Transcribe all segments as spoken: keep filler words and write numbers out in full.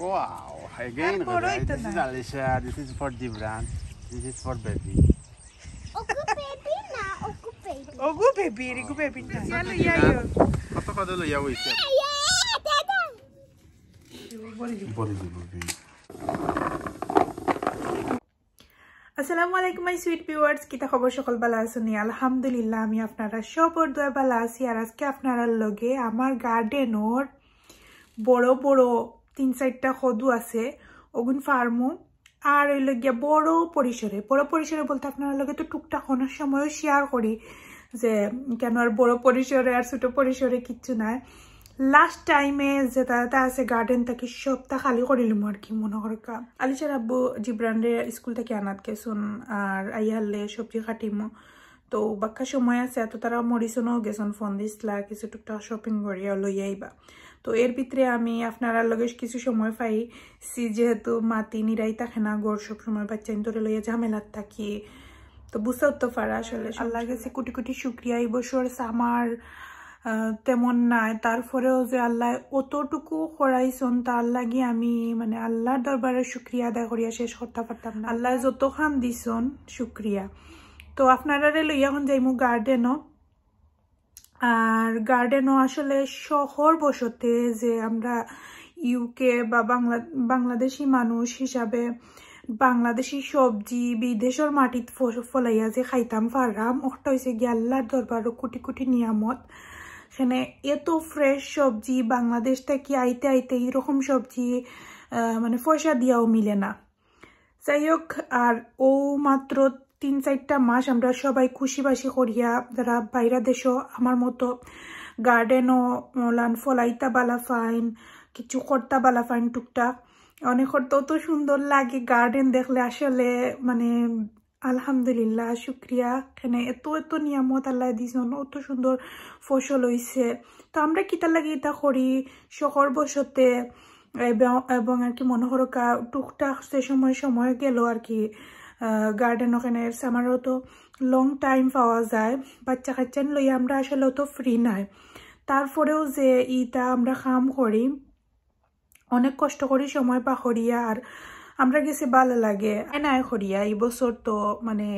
Wow, again, আর বড় হইতো this is না। Alisha, this is for Jibran, this is for baby. Oku baby na, oku baby. ওগু বেবি, রিগু বেবি না। ইয়া লইয়া আইও। কত কত লইয়া হইছে? Yeah, dada. বলে দিব baby. আসসালামু আলাইকুম my sweet viewers, কিতা খবর? সকল ভালা আছনি? আলহামদুলিল্লাহ, আমি আপনারা সবর দোয়া ভালা আছি। আর আজকে আপনারার লগে আমার গার্ডেনর বড় বড় তিন চাইরটা কদু আছে, ওগুন ফার্মও। আর অইলো গিয়া বড় পরিসরে, বড় পরিসরে বলতে আপনারার লগে তো টুকটাক অনেক সময় শেয়ার করি যে কেন আর বড় পরিসরে আর ছোট পরিসরে কিচ্ছু নাই। লাস্ট টাইমে যেটা যেটা আছে গার্ডেন থাকি সবটা খালি করিলিমু আর কি, মনো করকা। আলিশার আব্বু জিবরানরে স্কুল থাকি আনাত গেছইন, আর আইয়ারলে সবজি কাটিমু। তো বাক্কা সময় আছে, এত তারা মরিসনও গেছইন, ফোন দিছলা কিছু টুকটাক শপিং করিয়া লইয়া আইবা। তো এর ভিতরে আমি আপনারার লগে কিছু সময় পাইছি, যেহেতু মাতি নিরাই থাকে না, ঘর সব সময় বাচ্চাইন্তরে লইয়া ঝামেলাত থাকি। তো বুঝতেও তো পারা আসলে। আল্লাহর গেছে কোটি কোটি শুক্রিয়া, এই বছর সামার তেমন নাই, তারপরেও যে আল্লাহ অতটুকু করাইছইন, তার লাগি আমি মানে আল্লাহর দরবারে শুক্রিয়া আদায় করিয়া শেষ করতে পারতাম না। আল্লাহ যতখান দিছইন, শুক্রিয়া। তো আপনারারে লইয়া এখন যাইমু গার্ডেনও। আর গার্ডেনও আসলে শহর বসতে যে আমরা ইউকে বা বাংলা বাংলাদেশি মানুষ হিসাবে বাংলাদেশি সবজি বিদেশর মাটিত ফ- ফলাইয়া যে খাইতাম পাররাম, ওটা হইছে গিয়া আল্লাহর দরবারও কোটি কোটি নিয়ামত। এখানে এত ফ্রেশ সবজি, বাংলাদেশ থাকি আইতে আইতে এইরকম সবজি আহ, মানে পয়সা দিয়াও মিলে না। যাই হোক, আর ও মাত্র তিন চাইরটা মাস আমরা সবাই খুশি বাসি করিয়া, যারা বাইরা দেশও আমার মতো গার্ডেনও লান ফলাইতা বালা ফাইন, কিছু করতা বালা ফাইন টুকটাক। অনেক করতে অত সুন্দর লাগে গার্ডেন দেখলে, আসলে মানে আলহামদুলিল্লাহ, শুক্রিয়া। এখানে এত এত নিয়ামত আল্লাহ দিছইন, অত সুন্দর ফসল হইছে। তো আমরা কিতার লাগি এটা করি, শহর বসতে এবং এবং আর কি মনো করকা টুকটাক সে সময় সময় গেল আর কি। গার্ডেন ওখানে সামারও তো লং টাইম পাওয়া যায়, বাচ্চা কাচ্চান লইয়া আমরা আসলে অত ফ্রি নাই। তারপরেও যে ইটা আমরা কাম করি, অনেক কষ্ট করি সময় পার করিয়া, আর আমরা গেছে ভালা লাগে। এ নাই করিয়া এই বছর তো মানে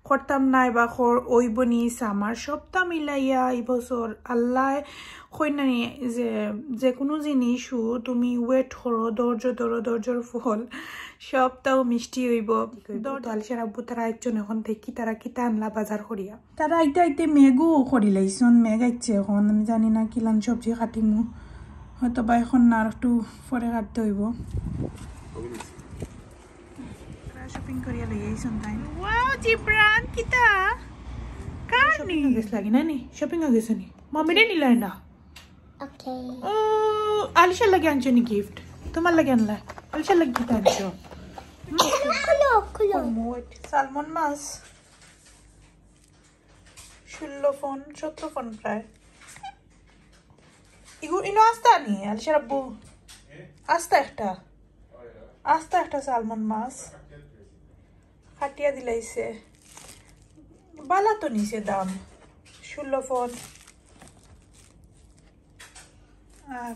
করতাম না, এবার কর ওইব নি সামার সবটা মিলাইয়া এই বছর আল্লাহ কই নানি যে যে কোনো জিনিসও তুমি ওয়েট করো, ধৈর্য ধরো, ধৈর্যর ফল সবটাও মিষ্টি হইব। তো আলিশার আব্বু তারা একজন এখন দেখি তারা কিতা আনলা বাজার করিয়া। তারা আইতে আইতে মেঘও করি লাইছইন, মেঘ আইছে এখন। আমি জানি না কিলান সবজি কাটিমু, হয়তো বা এখন না, আর একটু পরে কাটতে হইব। শপিং করিয়া লই আইছইন তাই। ওয়াও, জিবরান, কিতা? কার নি? গেছ লাগি না নি? শপিং গেছ নি? মামিরে নিলাই না? Okay. ও, আলিশার লাগি আনছো নি গিফট? তোমার লাগি আনলা? আলিশার লাগি কিতা আনছো? Kulo, kulo. সালমন মাছ। ষোলো ফোন, সতেরো ফোন প্রায়। ইগু, ইনো আস্তা নি, আলিশার আব্বু? আস্তা একটা। আস্তা একটা সালমন মাছ। কাটিয়া দিলাইছে। বালা তো নিছে দাম। ষোলো ফোন। আর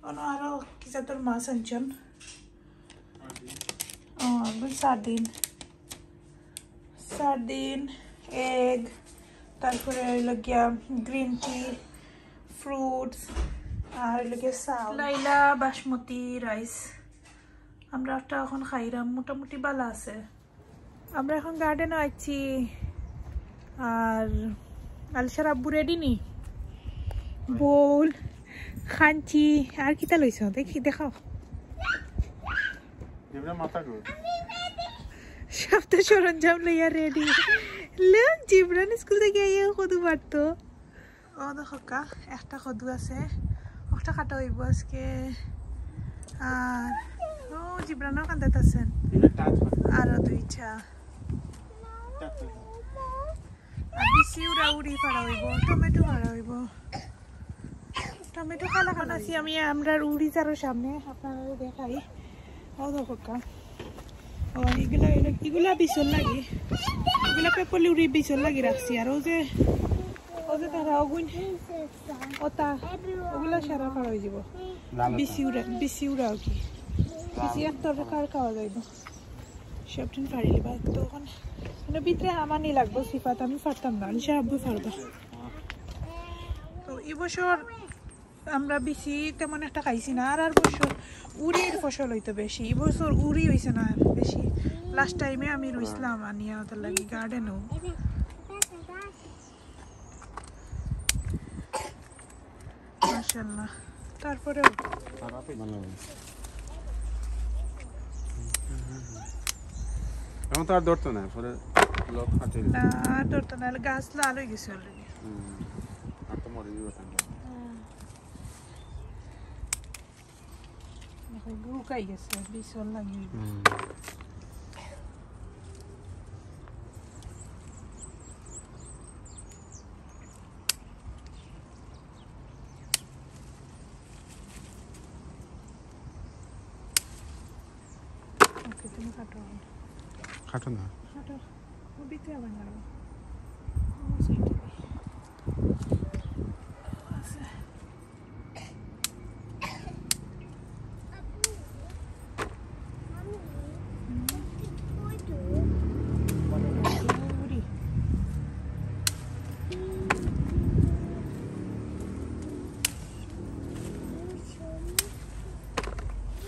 অনো আরো কি জাতর মাছ আনছইন? ও, আবার সার্ডিন। সার্ডিন, এগ, তারপরে হইল গিয়া গ্রিন টি, ফ্রুটস, আর হইল গিয়া চাউল। লাইলা বাসমতি রাইস। আমরা একটা এখন খাইরাম, মোটামুটি বালা আছে। আমরা এখন গার্ডেনও আইছি। আর আলিশার আব্বু রেডি নি? বউল, খাঞ্চি, আর কিতা লইছ? দেখি, দেখাও। জিবরান মাথা ঘুর। সব তো সরঞ্জাম লইয়া রেডি। লে, জিবরান স্কুল থাকি আইয়া কদু পারতো। ও দেখো কা, একটা কদু আছে, একটা কাটা হইব আজকে। আর ও জিবরানও কান্দাত আছেন। আরো দুইটা। আর বেশি উড়া উড়ি করা হইব, টমেটো করা হইব। টমেটো কালা কালা আছি আমি, আমরা উড়ি যারো সামনে আপনারা দেখাই। ও দেখো কা। ও, এগুলা, এগুলা, এগুলা বিচল লাগি। এগুলা পেপলি উড়ি বিচল লাগি রাখছি। আর ও যে তারা অগুন, ওটা, ওগুলা সারা খাওয়া হয়ে যাব। বিসি উড়া, বিসি উড়া আর কি। বিসি এক তরকার খাওয়া যাইব। সবদিন পারিলি বা তো ওখানে, মানে, ভিতরে আমানি লাগবো সিফাত, আমি পারতাম না, আলিশা আব্বু পারবা। তো এই বছর আমরা বেশি তেমন একটা খাইছি না, আর আর বছর উরির ফসল হইতো বেশি, এই বছর উরি হইছে না বেশি। লাস্ট টাইমে আমি রুইছিলাম আনিয়া ওদের লাগি গার্ডেনও। মাশাআল্লাহ। তারপরেও এখন তো আর ধরতো না, পরে লোক কাটে। না, আর ধরতো না, গাছ লাল হয়ে গেছে অলরেডি। হুম। আর তো মরে যাবে ঠান্ডা। এখন রুকাই গেছে, বিচল লাগি। হুম। ওকে, তুমি কাটো। কাটো না। কাটো। ও ভিতরে আবার নাড়ো। ও সাইডে। আচ্ছা।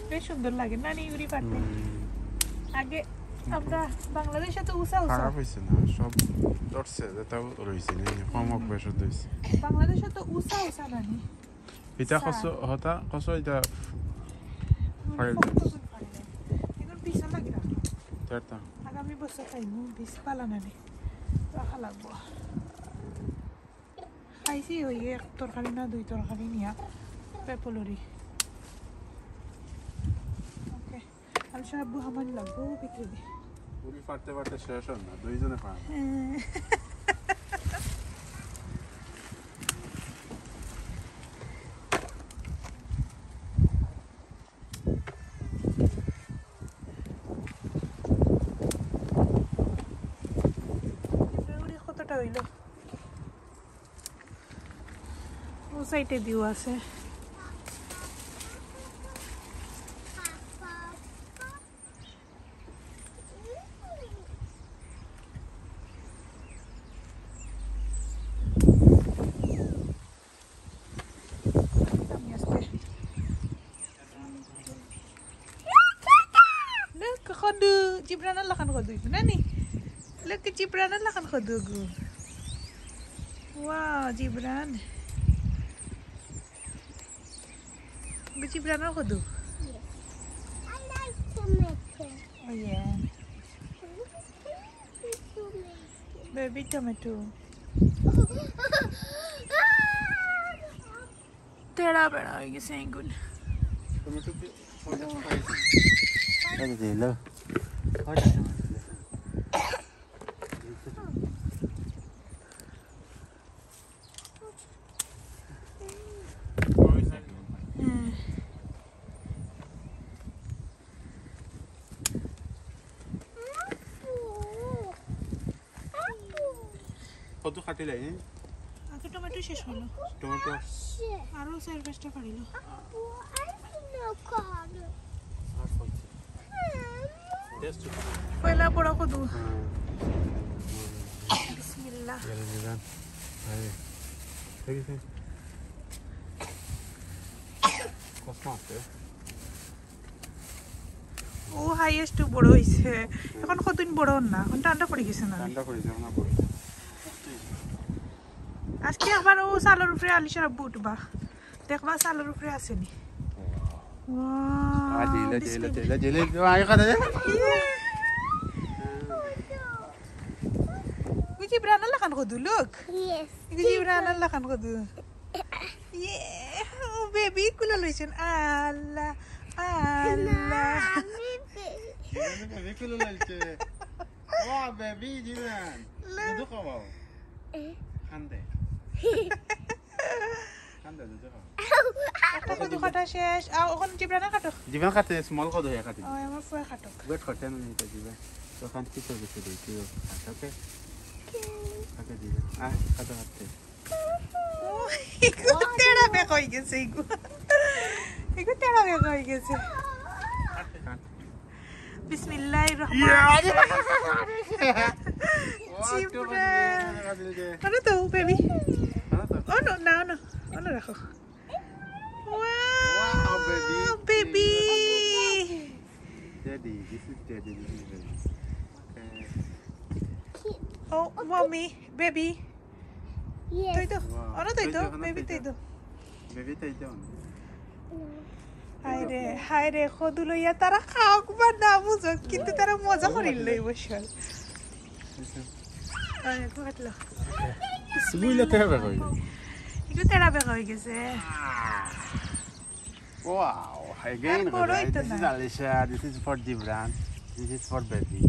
বেশ সুন্দর লাগে না নি উরি পারতে। আগে আমরা বাংলাদেশে তো উষা উষা। খারাপ হইছে না, সব ধরছে, যেটা রইছে, এই যে কম অভ্যাস হইছে। বাংলাদেশে তো উষা উষা নানি। এটা কত, হতা, কত এটা? ফাইল। এখন পিছন লাগে না। চারটা। আগামী বছর খাইমু, বিষ পালা নানি। রাখা লাগবো। খাইছি ওই এক তরকারি না দুই তরকারি নিয়া পেপলরি। ওকে, আমি সব বুহামান লাগবো ভিতরে। পুরি ফাটতে ফাটতে শেষ হয় না, দুইজনে পায় না। হ্যাঁ। কতটা হইল? ও সাইডে দিও আছে। আমি আজকে Look, কদু, জিবরানর লাখান কদু, নানি? Look, জিবরানর লাখান কদু গো। Wow, জিবরান। গো জিবরানর কদু। I like tomato. Oh yeah. Tomato. Baby tomato. তেরা বেড়া হয়ে গেছে এগুন। টমেটো কি? এই যে এলো। হ্যাঁ। কত কাটিলাই, হ্যাঁ? আগে টমেটো শেষ হলো, টমেটো। আরো চার পাঁচটা কাটিল। আর কত? টেস্ট। পয়লা বড় কদু। বিসমিল্লাহ। আরে, ঠিক আছে। কসমা আছে। ও হাইয়েস্ট বড় হইছে। এখন কতদিন বড় হন না, এখন ঠান্ডা পড়ে গেছে না। ঠান্ডা পড়ে যাবে না পড়ে। আজকে আবার ও চালর উপরে আলিশার আব্বু উঠবা, দেখবা চালর উপরে আসেনি। আ, জেলে, জেলে, জেলে, জেলে, আয় কাদা। বুঝি ব্রানা লাখান কদু, লুক। Yes. বুঝি ব্রানা লাখান কদু। ইয়ে, ও বেবি কুলা লইছেন। আল্লাহ, আল্লাহ। বেবি কুলা লইছে। ও বেবি, জিবরান। দুধ খাওয়াও। খান্দে। খান্দে, দুধ খাওয়াও। একটা কদু কাটা শেষ। আও, ওখানে জিবরানা কাটো। জিবরান কাটে, স্মল কদু হয়ে কাটে। ও, আমার ফুয়া কাটক। ওয়েট করতে আমি নিতে দিবে। তো খান কি তো কিছু দিই, কি ও? ওকে। ওকে দিবে। আয়, কাটো কাটতে। ইগু তেড়া বেকা অই গেছে, ইগু। ইগু তেড়া বেকা অই গেছে। বিসমিল্লাহির রহমানির রহিম। জিব্রান। আরে তো, baby. Oh, no, no, no. Oh, no, রাখো। Wow, baby. Baby. Daddy, this is daddy, this is baby. Okay. Oh, mommy, baby. Yes. তুই তো, wow. ওরা তুই তো, তুই তো, বেবি তুই তো। বেবি তুই তো। হায় রে, হায় রে, কদু লইয়া তারা খাউক বা না বুঝুক, কিন্তু তারা মজা করিল অবশ্য। আরে, একটু কাটলো। বুঝলে তেরা বেকা অই গেছে। একটু তেরা বেকা অই গেছে। Wow, again, আর বড় হইতো this is না। Alisha, this is for Jibran, this is for baby.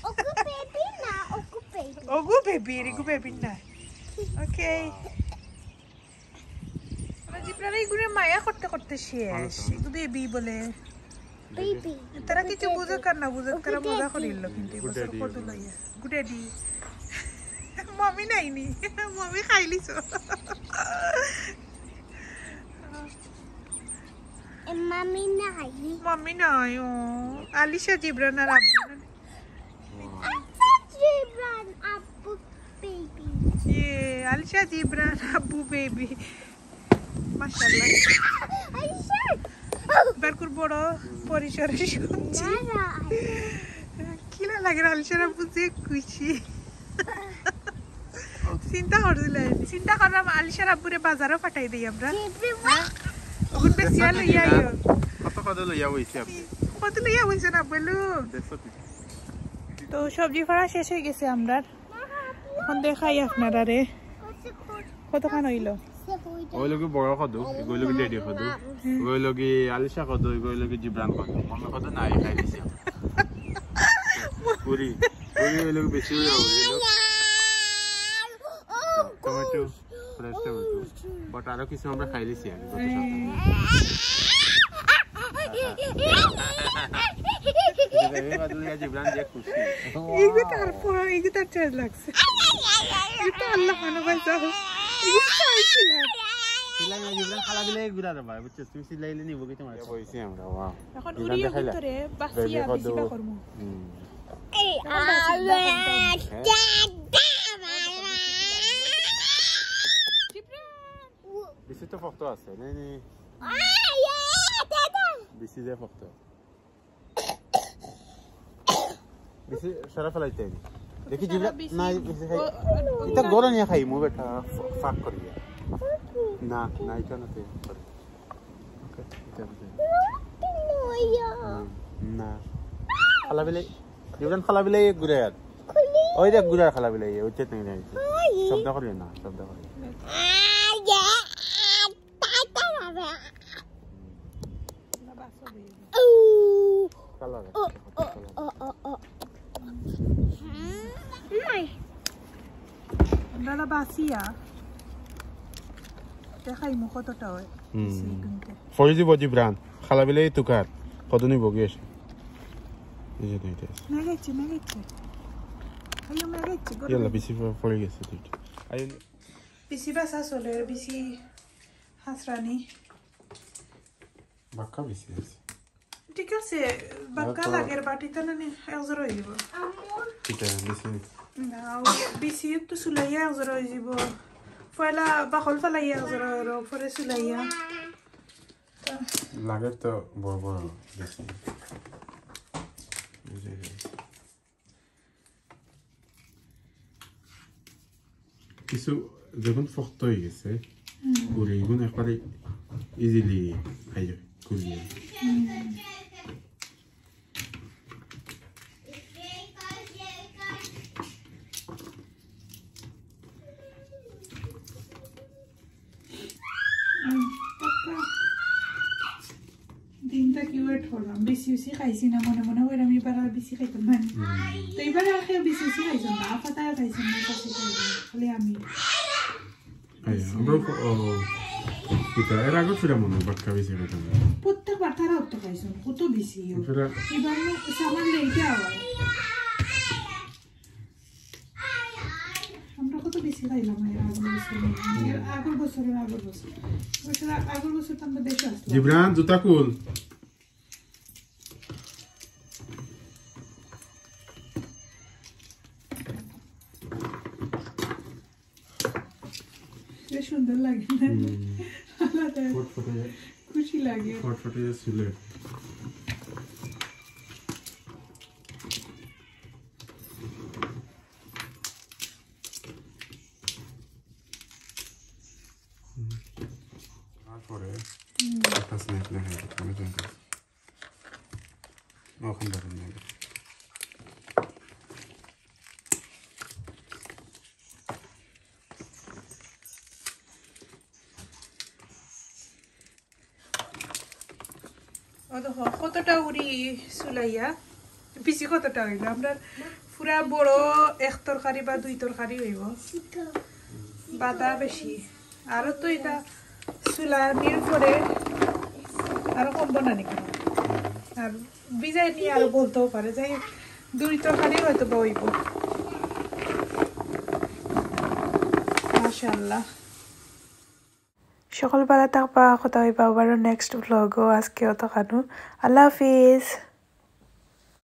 ওগু বেবি না, ওগু বেবি। ওগু বেবি, রিগু বেবি না। Okay. আমরা জিব্রারে ইগুরে মায়া করতে করতে শেষ। ইগু বেবি বলে। বেবি। তারা কিছু বুঝে কার না বুঝে, তারা মজা করিল, কিন্তু এই বছর কত লইয়া। Good daddy. মামি নাইনি, মামি খাইলিছো। এ, মামি নাই। মামি নাই, ও। আলিশা জিব্রান আর আব্বু। আচ্ছা, জিব্রান আব্বু বেবি। ইয়ে, আলিশা জিব্রান আব্বু বেবি। মাশাআল্লাহ। আলিশা। বারকুর বড় পরিসরে সবজি। না, না। কিলা লাগে আলিশার আব্বু যে খুশি। চিন্তা করছিলাম, চিন্তা করলাম আলিশার আব্বুরে বাজারও পাঠাই দেই আমরা। হ্যাঁ? ওগুন বেশি আর লইয়া আইও। কত কত লইয়া বইছি আপনি? কত লইয়া বইছে না বলু? দেখছো তুই? তো সবজি ফাড়া শেষ অই গেছে আমরার। এখন দেখাই আপনারারে কতখান অইলো। ওই লোকে বড় কদু, এগুলো লোকে ড্যাডি কদু, ওই লোকে আলিশা কদু, ওই লোকে জিব্রান কদু। মনে কদু নাই, খাই দিছি। পুরি, পুরি ওই লোকে বেশি অই গেছে। Tomato, fresh tomato. But আরো কিছু আমরা খাই দিছি আগে, গত সপ্তাহে। এই বাদুড়িয়া জিব্রান যে খুশি। এইগু তারপর, এইগু তার টেস্ট লাগছে। এটা আল্লাহ ভালো পাইছে। এইগু খাইছিলাম। চিল্লাই না জিব্রান, খালা দিলে গুড়া রে ভাই, বুঝছো? তুমি চিল্লাইলে নিব কি তোমার? বইছি আমরা, ওয়াও। এখন জিব্রান উড়িয়ে দেখাইলা? ভিতরে বাসিয়া বেবি কত বেশি বা দূর? করমু। হুম। এই, এখন বাসি, আল্লাহ। এখন টাইম। হ্যাঁ। জিব্রান। বেশি তো ফক্ত আছে, নেই, নেই। বেশি যে ফক্ত। বেশি সারা ফেলাইতে হইবে। দেখি সারা জিলা, বেশি। না, বেশি খাই। ও, ও, এটা গরম নিয়ে খাই, মু বেটা ফা-, ফাঁক করি। না, না, এটা না, তুই করি। ওকে, এটা বুঝে। না, না। খালা বিলাই, জিবরান খালা বিলাই ঘুরে আর। ওই দেখ ঘুরে আর খালা বিলাই, ওই চেতন নেই। শব্দ করি না, শব্দ করি। কালার। ও, ও, ও, ও, ও। নাই। দাদা বাসিয়া। দেখাই মুখ কতটা হয়। হুম। সেই গুনতে। ফরি দিব জিবরান। খালা বিলাই তুকার। কত নিব গিয়ে এসে? এই যে নিতে আছে। মেঘেচ্ছে, মেঘেচ্ছে। আইও, মেঘেচ্ছে, গরম। ইয়াল্লা, বেশি ফ-, ফরি গেছে দুইটা। আইও। বেশি বাসা চলে, বেশি হাসরানি। বাক্কা বেশি আছে। ঠিক আছে, বাক্কা তো লাগের বাটিটা না নি, এক জোড়া অই যাব। কিতা, বেশি? না, ও বেশি তো সুলাইয়া এক জোড়া অই যাব। পয়লা বাকল ফালাইয়া এক জোড়া, আর পরে সুলাইয়া। লাগে তো বড় বড় বেশি। বুঝে গেছি। কিছু যখন শক্ত হয়ে গেছে, হুম। ঘুরে এখন একবারে ইজিলি খাই যায়, ঘুরিয়ে। হুম। হুম, পাক্কা। দিনটা কি ওয়েট করলাম, বেশি বেশি খাইছি না, মনে মনে কইরাম এবার আর বেশি খাইতাম না। হুম। তো এবার আর কেউ বেশি বেশি খাইছেন না, আপাতত খাইছেন না, কাছে খাইছেন, খালি আমি। আইয়া, আমরা ও, কিতা, এর আগে ছিল মনে হয় বাক্কা বেশি খাইতাম না। প্রত্যেকবার তারা অত খাইছেন, কত বেশি। এবার না, আমার লেটে আবার। আমরা কত বেশি খাইলাম এর আগে বছর। আগর বছর, আগর বছর। বছর, আগর বছর তো আমরা দেশে আসলাম। জিবরান, জুতা খুল। বেশ সুন্দর লাগে না? আলাদা ফটফটে, খুশি লাগে। ফটফটে সিলেট। তারপরে একটা স্ন্যাক দেখা যাবে, আমি জানি। ওখান থেকে নিয়ে যাবে। ও দেখো, কতটা উড়ি চুলাইয়া, বেশি কতটা হইল? আমরা পুরা বড় এক তরকারি বা দুই তরকারি হইব, বাদা বেশি। আরো তো এটা চুলানির পরে আরো কমবো না নাকি? আর বিজয় নিয়ে আরো বলতেও পারে, যাই হোক, দুই তরকারি হয়তো বা হইব। মাশাআল্লাহ। সকল ভালা থাকবা, কথা হইবা আবারও নেক্সট ব্লগও। আজকে অতখানু, আল্লাহ হাফিজ।